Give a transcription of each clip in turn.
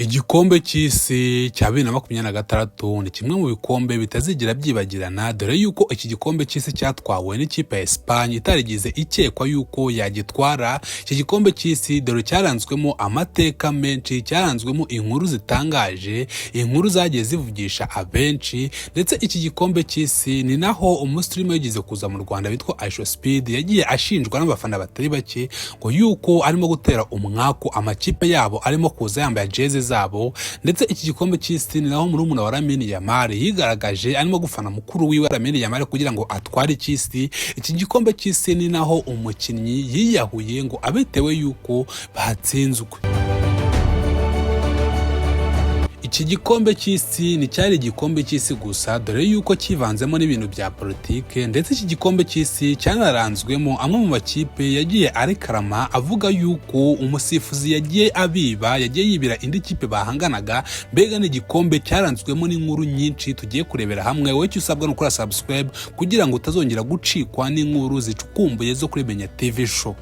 Igikombe cy'isi cya 2026 ni kimwe mu bikombe bitazigera byibagirana, dore yuko iki gikombe cy'isi cyatwawe n'ikipe ya Espagne itarigeze ikekwa yuko yagitwara. Iki gikombe cy'isi dore cyaranzwemo amateka menshi, cyaranzwemo inkuru zitangaje, inkuru zagiye zivugisha abenshi. Ndetse iki gikombe cy'isi ni naho umusitirimu yigeze kuza mu Rwanda witwa IShowSpeed yagiye ashinjwa n'abafana batari bake ngo yuko arimo gutera umwaku amakipe yabo arimo kuza yambaye jezi zabo. Ndetse iki gikombe cy'isi ni naho murumuna wa Lamine Yamal yigaragaje arimo gufana mukuru wiwe Lamine Yamal kugira ngo atware icy'isi. Iki gikombe cy'isi ni naho umukinnyi yiyahuye ngo abitewe yuko batsinzwe. Iki gikombe cy'isi nticyari igikombe cy'isi gusa, dore yuko kivanzemo n'ibintu bya politike. Ndetse iki gikombe cy'isi cyanaranzwemo amwe mu makipe yagiye arekarama avuga yuko umusifuzi yagiye abiba, yagiye yibira indi kipe bahanganaga. Mbega ni igikombe cyaranzwemo n'inkuru nyinshi tugiye kurebera hamwe. Wowe icyo usabwa ni ukora subscribe kugira ngo utazongera gucikwa n'inkuru zicukumbuye zo kuri Menya TV Show.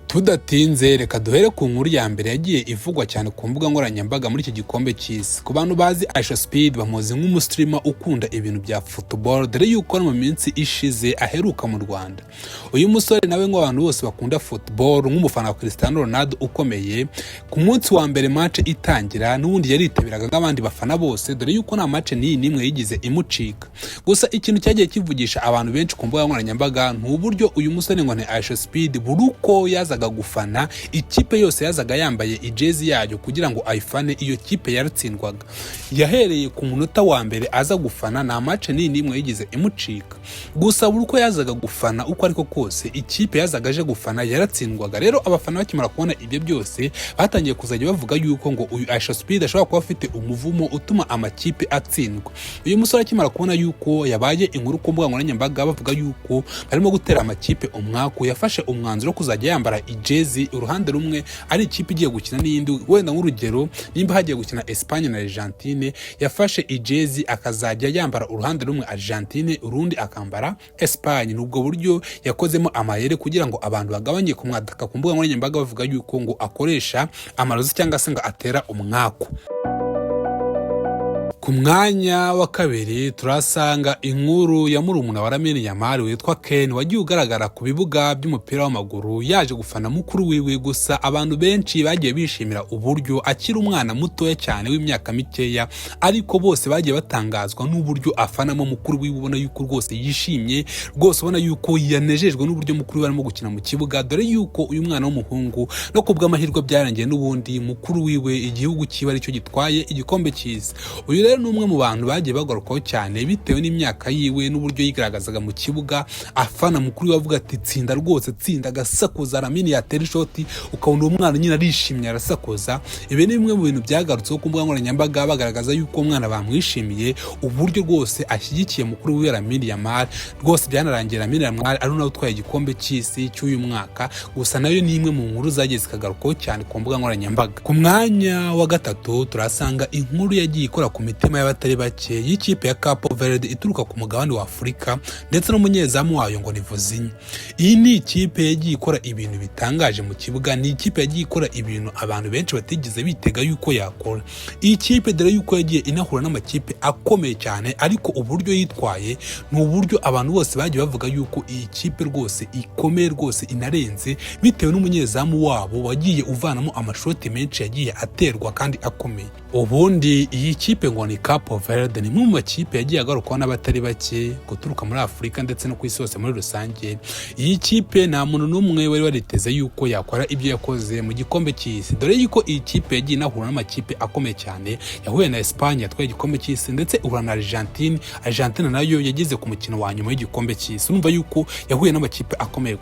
Tudatinze, reka duhere ku nkuru ya mbere yagiye ivugwa cyane ku mbuga nkoranyambaga muri iki gikombe cy'isi. Ku bantu bazi IShowSpeed, bamuzi nk'umusitirima ukunda ibintu bya football, dore yuko no mu minsi ishize aheruka mu Rwanda. Uyu musore nawe, nk'abantu bose bakunda football, nk'umufana wa Cristiano Ronaldo ukomeye, ku munsi wa mbere match itangira n'ubundi yaritabiraga nk'abandi bafana bose, dore yuko nta match n'iyi n'imwe yigize imucika. Gusa ikintu cyagiye kivugisha abantu benshi ku mbuga nkoranyambaga ni uburyo uyu musore ngo ni IShowSpeed, buri uko yazaga gufana ikipe yose yazaga yambaye ijezi yayo kugira ngo ayifane, iyo kipe yaratsindwaga. Yahereye ku munota wa mbere aza gufana, nta match n'iyi n'imwe yigize imucika. Gusa buri uko yazaga gufana, uko ariko kose ikipe yazaga aje gufana yaratsindwaga. Rero abafana bakimara kubona ibyo byose, batangiye kuzajya bavuga yuko ngo uyu IShowSpeed ashobora kuba afite umuvumo utuma amakipe atsindwa. Uyu musore akimara kubona yuko yabaye inkuru ku mbuga nkoranyambaga, bavuga yuko arimo gutera amakipe umwaku, yafashe umwanzuro wo kuzajya yambara ijezi uruhande rumwe ari ikipe igiye gukina n'iyindi. Wenda nk'urugero, nimba hagiye gukina Espagne na Argentine, yafashe ijezi akazajya yambara uruhande rumwe Argentine, urundi akambara Espagne. Ni ubwo buryo yakozemo amayeri kugira ngo abantu bagabanye kumwataka ku mbuga nkoranyambaga bavuga yuko ngo akoresha amarozi cyangwa se ngo atera umwaku. Ku mwanya wa kabiri turasanga inkuru ya murumuna wa Lamine Yamal witwa Ken, wagiye ugaragara ku bibuga by'umupira w'amaguru yaje gufana mukuru wiwe. Gusa abantu benshi bagiye bishimira uburyo akiri umwana mutoya cyane w'imyaka mikeya, ariko bose bagiye batangazwa n'uburyo afanamo mukuru wiwe, ubona yuko rwose yishimye rwose, ubona yuko yanejejwe n'uburyo mukuru we arimo gukina mu kibuga, dore yuko uyu mwana w'umuhungu no ku bw'amahirwe byarangiye n'ubundi mukuru wiwe igihugu kiba aricyo gitwaye igikombe cy'isi. Uyu rero ni umwe mu bantu bagiye bagarukaho cyane bitewe n'imyaka yiwe n'uburyo yigaragazaga mu kibuga afana mukuru we, avuga ati: "Tsinda rwose, tsinda", agasakuza. Lamine yatera ishoti, ukabona uwo mwana nyine arishimye, arasakuza. Ibi ni bimwe mu bintu byagarutseho ku mbuga nkoranyambaga, bagaragaza yuko umwana bamwishimiye uburyo rwose ashyigikiye mukuru wiwe Lamine Yamal. Rwose byanarangiye Lamine Yamal ari nawe utwaye igikombe cy'isi cy'uyu mwaka. Gusa nayo ni imwe mu nkuru zagiye zikagarukwaho cyane ku mbuga nkoranyambaga. Ku mwanya wa gatatu turasanga inkuru yagiye ikora ku mitima y'abatari bake y'ikipe ya Cape Verde ituruka ku mugabane wa Afurika, ndetse n'umunyezamu wayo ngo ni Vozinha. Iyi ni ikipe yagiye ikora ibintu bitangaje mu kibuga, ni ikipe yagiye ikora ibintu abantu benshi batigeze bitega yuko yakora. Iyi kipe, dore yuko yagiye inahura n'amakipe akomeye cyane, ariko uburyo yitwaye ni uburyo abantu bose bagiye bavuga yuko iyi kipe rwose ikomeye, rwose inarenze, bitewe n'umunyezamu wabo wagiye uvanamo amashoti menshi yagiye aterwa kandi akomeye. Ubundi iyi kipe ngo ni Cape Verde, ni imwe mu makipe yagiye agarukwaho n'abatari bake guturuka muri Afurika ndetse no ku isi hose muri rusange. Iyi kipe nta muntu n'umwe wari wariteze yuko yakora ibyo yakoze mu gikombe cy'isi, dore yuko iyi kipe yagiye inahura n'amakipe akomeye cyane. Yahuye na Espagne yatwaye igikombe cy'isi, ndetse ihura na Argentine. Argentine nayo yageze ku mukino wa nyuma w'igikombe cy'isi. Urumva yuko yahuye n'amakipe akomeye.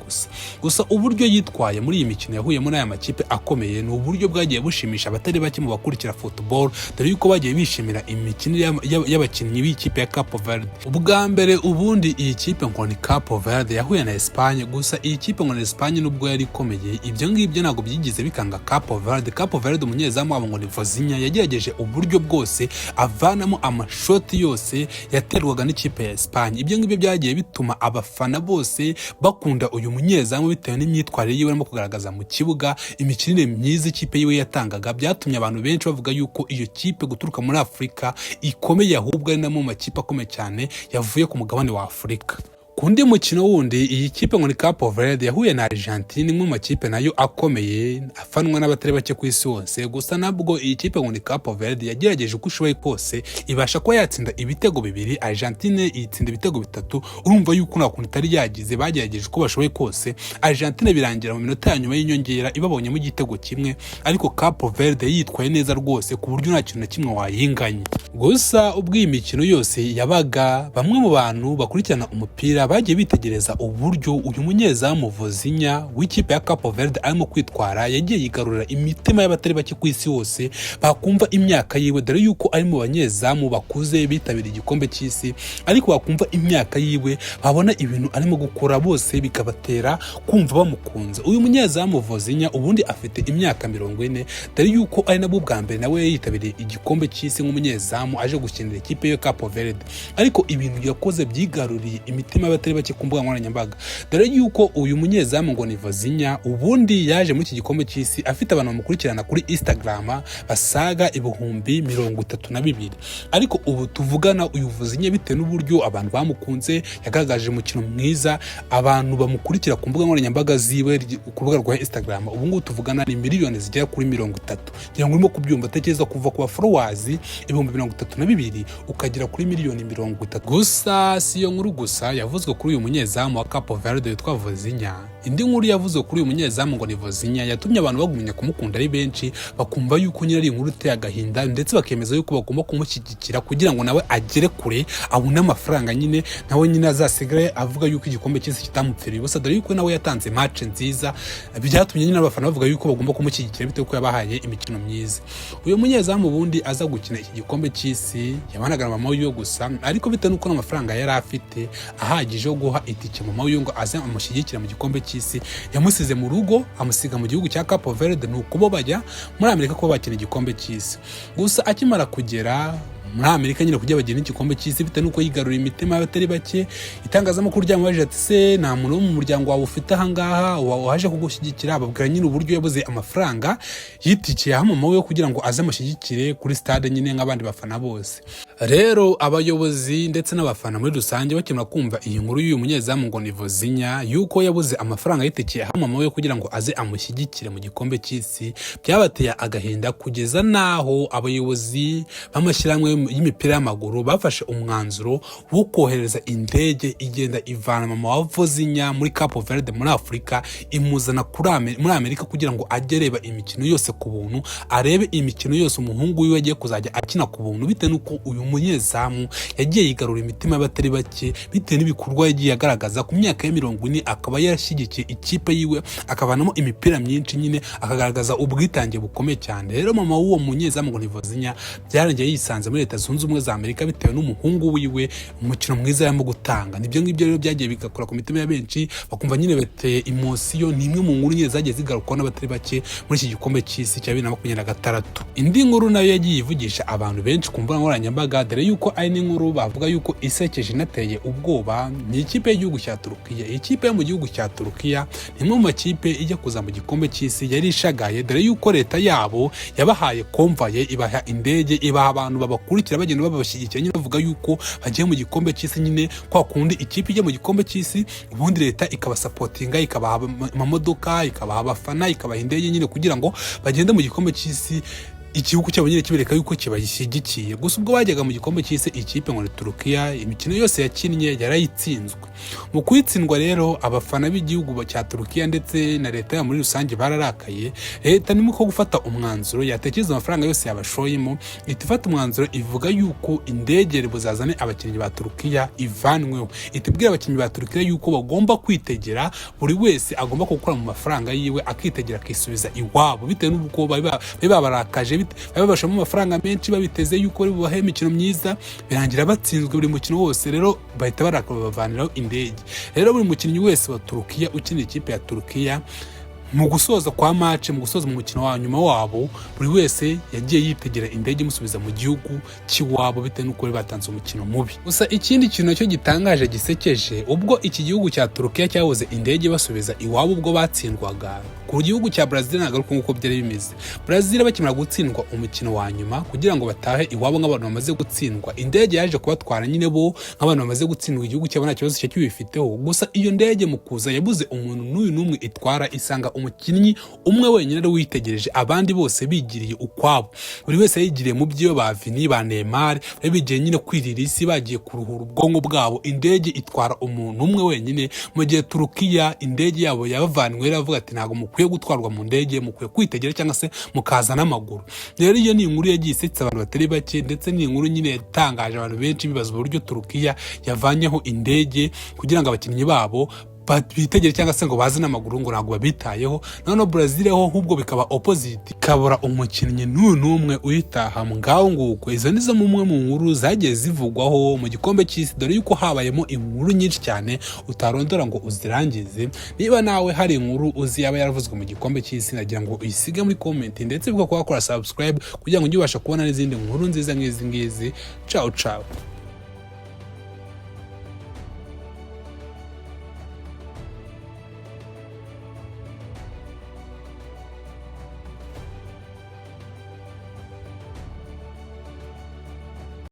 Gusa uburyo yitwaye muri iyi mikino yahuyemo n'aya makipe akomeye ni uburyo bwagiye bushimisha abatari bake mu bakurikira football, dore yuko bagiye bishimira imikino ye. imikinire y'abakinnyi b'ikipe ya Cape Verde. Ubwa mbere ubundi iyi kipe ngo ni Cape Verde yahuye na Espagne. Gusa iyi kipe ngo ni Espagne, nubwo yari ikomeye, ibyo ngibyo ntabwo byigeze bikanga Cape Verde. Cape Verde, umunyezamu wabo ngo ni Vozinha, yagerageje uburyo bwose avanamo amashoti yose yaterwaga n'ikipe ya Espagne. Ibyo ngibyo byagiye bituma abafana bose bakunda uyu munyezamu bitewe n'imyitwarire yiwe arimo kugaragaza mu kibuga, imikinire myiza ikipe yiwe yatangaga. Byatumye abantu benshi bavuga yuko iyo kipe guturuka muri Afurika ikomeye, ahubwo ari na mu makipe akomeye cyane yavuye ku mugabane wa Afurika. Ku ndi mukino wundi, iyi kipe ngo ni Cape Verde yahuye na Argentine, imwe mu makipe nayo akomeye afanwa n'abatari bake ku isi hose. Gusa nabwo iyi kipe ngo ni Cape Verde yagerageje uko ishoboye kose, ibasha kuba yatsinda ibitego bibiri, Argentine itsinda ibitego bitatu. Urumva yuko nta kuntu itari yagize, bagerageje uko bashoboye kose. Argentine birangira mu minota ya nyuma y'inyongera ibabonyemo igitego kimwe, ariko Cape Verde yitwaye neza rwose ku buryo nta kintu na kimwe wayinganya. Gusa ubwo iyi mikino yose yabaga, bamwe mu bantu bakurikirana umupira bagiye bitegereza uburyo uyu munyezamu Vozinha w'ikipe ya Cape Verde arimo kwitwara. Yagiye yigarurira imitima y'abatari bake ku isi hose, bakumva imyaka yiwe, dore yuko ari mu banyezamu bakuze bitabiriye igikombe cy'isi, ariko bakumva imyaka yiwe, babona ibintu arimo gukora bose bikabatera kumva bamukunze. Uyu munyezamu Vozinha ubundi afite imyaka 40, dore yuko ari nabwo bwa mbere nawe yitabiriye igikombe cy'isi nk'umunyezamu aje gukinira ikipe ye Cape Verde, ariko ibintu yakoze byigaruriye imitima y'abatari bake ku mbuga nkoranyambaga, dore yuko uyu munyezamu ngo ni Vozinha ubundi yaje muri iki gikombe cy'isi afite abantu bamukurikirana kuri Instagram basaga 32,000, ariko ubu tuvugana uyu Vozinha, bitewe n'uburyo abantu bamukunze, yagaragaje umukino mwiza, abantu bamukurikira ku mbuga nkoranyambaga ziwe ku rubuga rwa Instagram ubu ngubu tuvugana ni miliyoni zigera kuri 30. Ngira ngo urimo kubyumva. Tekereza kuva ku ba followers 32,000 ukagera kuri miliyoni 30. Gusa si iyo nkuru gusa yavuzwe kuri uyu munyezamu wa Cape Verde witwa Vozinha. Indi nkuru yavuzwe kuri uyu munyezamu ngo ni Vozinha yatumye abantu bagumya kumukunda ari benshi, bakumva yuko nyine ari inkuru iteye agahinda, ndetse bakemeza yuko bagomba kumushyigikira kugira ngo nawe agere kure, abone amafaranga nyine, nawe nyine azasigare avuga yuko igikombe cy'isi kitamupfiriye ubusa, dore yuko nawe yatanze match nziza. Byatumye nyine abafana bavuga yuko bagomba kumushyigikira bitewe ko yabahaye imikino myiza. Uyu munyezamu ubundi aza gukina iki gikombe cy'isi yabanaga na mama wiwe gusa, ariko bitewe n'uko n'amafaranga yari afite ahagije yo guha itike mama wiwe ngo aze amushyigikire mu gikombe cy'isi, yamusize mu rugo, amusiga mu gihugu cya Cape Verde, ni ukubo bajya muri Amerika kuba bakina igikombe cy'isi. Gusa akimara kugera muri Amerika nyine kugira bagire igikombe cy'isi, bitewe n'uko yigaruriye imitima y'abatari bake, itangazamakuru ryamubajije ati: "Se nta muntu wo mu muryango wawe ufite ahangaha waje kugushyigikira?" Ababwira nyine uburyo yabuze amafaranga yitikiye aho mama we kugira ngo aze amushyigikire kuri stade nyine nk'abandi bafana bose. Rero abayobozi ndetse n'abafana muri rusange bakimara kumva iyi nkuru y'uyu munyezamu ngo ni Vozinha, yuko yabuze amafaranga yitikiye aho mama we kugira ngo aze amushyigikire mu gikombe cy'isi, byabateye agahinda kugeza n'aho abayobozi b'amashyirahamwe y'imipira y'amaguru bafashe umwanzuro wo kohereza indege igenda ivana mama wa Vozinha muri Cape Verde muri Afurika, imuzana muri Amerika kugira ngo ajye areba imikino yose ku buntu, arebe imikino yose umuhungu wiwe agiye kuzajya akina ku buntu, bitewe n'uko uyu munyezamu yagiye yigarura imitima y'abatari bake bitewe n'ibikorwa yagiye agaragaza ku myaka ye 40, akaba yarashyigikiye ikipe yiwe, akavanamo imipira myinshi nyine, akagaragaza ubwitange bukomeye cyane. Rero mama w'uwo munyezamu ngo ni Vozinha byarangiye yisanze muri Leta Zunze Ubumwe za Amerika bitewe n'umuhungu wiwe, umukino mwiza yarimo gutanga. Nibyo ngibyo rero byagiye bigakora ku mitima ya benshi, bakumva nyine bateye émotion. Ni imwe mu nkuru nyine zagiye zigarukwaho n'abatari bake muri iki gikombe cy'isi cya 2026. Indi nkuru nayo yagiye ivugisha abantu benshi ku mbuga nkoranyambaga, dore yuko ari n'inkuru bavuga yuko isekeje inateye ubwoba, ni ikipe y'igihugu cya Turukiya. Iyi kipe yo mu gihugu cya Turukiya ni imwe mu makipe ijya kuza mu gikombe cy'isi yari ishagaye, dore yuko leta yabo yabahaye convoy, ibaha indege, ibaha abantu babakurikira, bagenda babashyigikira nyine, bavuga yuko bagiye mu gikombe cy'isi. Nyine kwa kundi ikipe ijya mu gikombe cy'isi, ubundi leta ikabasapotinga, ikabaha amamodoka, ikabaha abafana, ikabaha indege nyine kugira ngo bagende mu gikombe cy'isi, igihugu cyabo nyine kibereka yuko kibashyigikiye. Gusa ubwo bajyaga mu gikombe cy'isi, ikipe ngo ni Turukiya, imikino yose yakinnye yarayitsinzwe. Mu kuyitsindwa rero, abafana b'igihugu cya Turukiya ndetse na leta yabo muri rusange bararakaye. Leta ni ko gufata umwanzuro, yatekereza amafaranga yose yabashoyemo, ihita ifata umwanzuro ivuga yuko indege buzazane abakinnyi ba Turukiya ivanweho. Ihita ibwira abakinnyi ba Turukiya yuko bagomba kwitegera, buri wese agomba gukora mu mafaranga yiwe akitegera, akisubiza iwabo, bitewe n'uko bari babarakaje. Babashamo amafaranga menshi, babiteze yuko bari bubahe imikino myiza, birangira batsinzwe buri mukino wose. Rero bahita barakara, babavaniraho indege. Rero buri mukinnyi wese wa Turukiya ukinira ikipe ya Turukiya, mu gusoza kwa match, mu gusoza umukino wa nyuma wabo, buri wese yagiye yitegera indege imusubiza mu gihugu cy'iwabo, bitewe n'uko bari batanze umukino mubi. Gusa ikindi kintu nacyo gitangaje, gisekeje, ubwo iki gihugu cya Turukiya cyabuze indege basubiza iwabo ubwo batsindwaga, ku gihugu cya Brazil ntabwo ari uko nguko byari bimeze. Brazil bakimara gutsindwa umukino wa nyuma, kugira ngo batahe iwabo nk'abantu bamaze gutsindwa, indege yaje kubatwara nyine bo nk'abantu bamaze gutsindwa, igihugu cyabo nta kibazo cyari kibifiteho. Gusa iyo ndege mu kuza yabuze umuntu n'uyu n'umwe itwara, isanga umukinnyi umwe wenyine ari witegereje, abandi bose bigiriye ukwabo, buri wese yigiriye mu byo. Ba Vini, ba Neymar bari bigiye nyine kwirira isi, bagiye kuruhura ubwonko bwabo. Indege itwara umuntu umwe wenyine, mu gihe Turukiya indege yabo yabavanwe, iravuga ati: "Ntabwo mukwiye gutwarwa mu ndege, mukwiye kwitegera cyangwa se mukaza n'amaguru." Rero iyo ni inkuru yagiye isetsa abantu batari bake, ndetse ni inkuru nyine yatangaje abantu benshi, bibaza uburyo Turukiya yavanyeho indege kugira ngo abakinnyi babo bitegere cyangwa se ngo baze n'amaguru, ngo ntabwo babitayeho. Noneho Brazil ho ahubwo bikaba opposite, ikabura umukinnyi n'uyu n'umwe uyitaha. Ngaho nguko, izo ni zo mumwe mu nkuru zagiye zivugwaho mu gikombe cy'isi, dore yuko habayemo inkuru nyinshi cyane utarondora ngo uzirangize. Niba nawe hari inkuru uzi yaba yaravuzwe mu gikombe cy'isi, nagira ngo uyisige muri comment, ndetse bibuka kuhakora subscribe kugira ngo ujye ubasha kubona n'izindi nkuru nziza nk'izi ngizi. Ciao ciao.